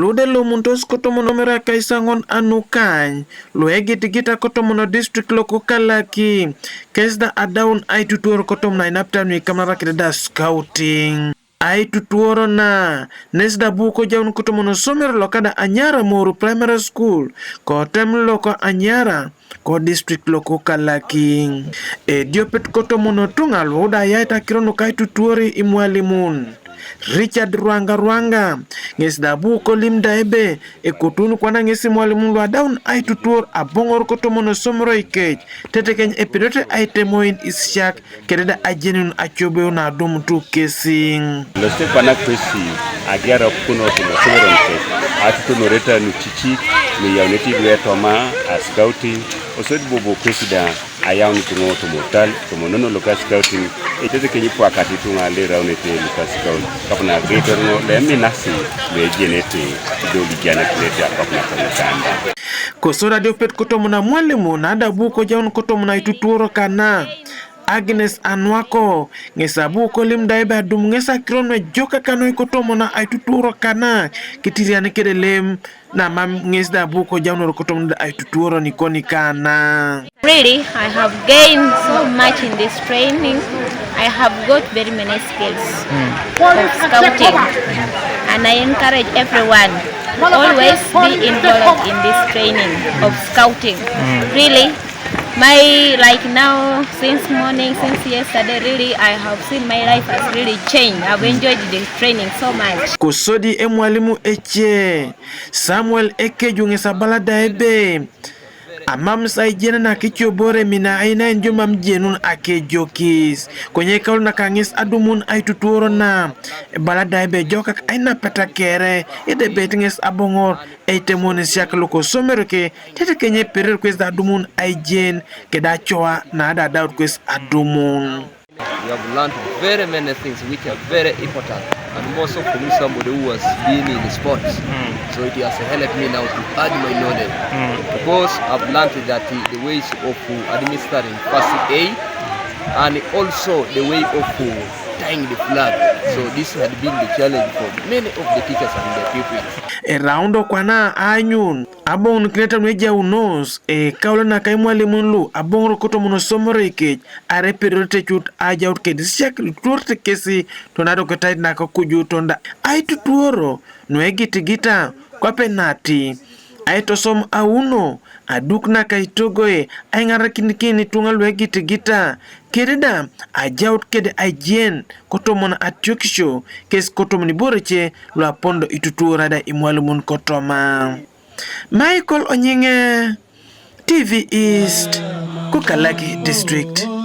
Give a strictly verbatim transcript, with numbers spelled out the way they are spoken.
Ude lo muntos kotomon omera kaisaŋon anukany luegitigita kotomon district loko Kalaki, kes da adaun aitutuor kotomon ainapita nuikamnara kede da scouting. Aitutuor na nes da bu kojaun kotomon somero loka da Anyara Moru Primary School, kotem loko Anyara ko district loko Kalaki. Ediopet kotomon tuŋa luda yaita kiro nuka aitutuor imwalimun. Richard Rwanga Rwanga, ŋes da bu kolim da ebe, ekotun kwana ŋes imwalimun luadaun aitutuor aboŋor kotomon somero ikec, tetekeny epedete aitemoin isiak, kededa ajenun acobeu nadumutu kesi. Losite kwana kwesi agiara kuno timo soberon kec, atutonoreta nucicik, nuyauneti luetoma, a scouting, osodi bobo kwesi da ayaun tuŋo tomotal, tomonono loka scouting, etete kenyi pwakati tuŋa leraunete luka scouting, kapuna geitor ŋo leminasi luejenete, idolijanakilete akapuna kaŋutanda. Kosodi adiopet kotomon amwalimu nadabu kojaun kotomon aitutuoro kana, Agnes Anwako, ŋes abu kolim da ebe adum ŋes akiro nuejokak noi kotomon aitutuoro kana, kitirian kede lem, namam ŋes da abu kojaunor kotomon da aitutuoro nikoni kana. Really, I have gained so much in this training. I have got very many skills of scouting, and I encourage everyone always be involved in this training of scouting. Really, my, like, now, since morning, since yesterday, really, I have seen my life has really changed. I've enjoyed the training so much. Kosodi emwalimu ece Samuel Ekeju ŋes abala da ebe, amam sa ijen nakicobore mina ainain jo mam jenun akejokis. Konye kaul naka ŋes adumun aitutuoro na, ebala da ebe ejokak ainapeta kere, edebet ŋes aboŋor eitemonisiak lokosomereke, tetekenye perer kwes da adumun aijen, keda acoa na adadaut kwes adumun. We have learned very many things which are very important, and more so for me, somebody who has been in sports. So it has helped me now to add my knowledge, because I've learned that the, the ways of, uh, administering first aid and also the way of, uh, tying the flag. So this had been the challenge for many of the teachers and the pupils. Eraundo kwana aanyun aboŋunukineta nuejaunos, e, kaula naka imwalimun lu aboŋor kotomon osomoro ikec, areperere tecut ajaut kedisiak lutuorete kesi tonadoketaet nakakuju tonda aitutuoro nuegitigita kwape nati aitosom auno, aduk nakaitogoe, aiŋarakinikin ituŋa luegitigita, kededa ajaut kede aijien kotomon atiokisio, kes kotomon iborece luapondo itutuorada imwalimun kotoma. Michael Onyiŋe, T V East, Kukalaki District.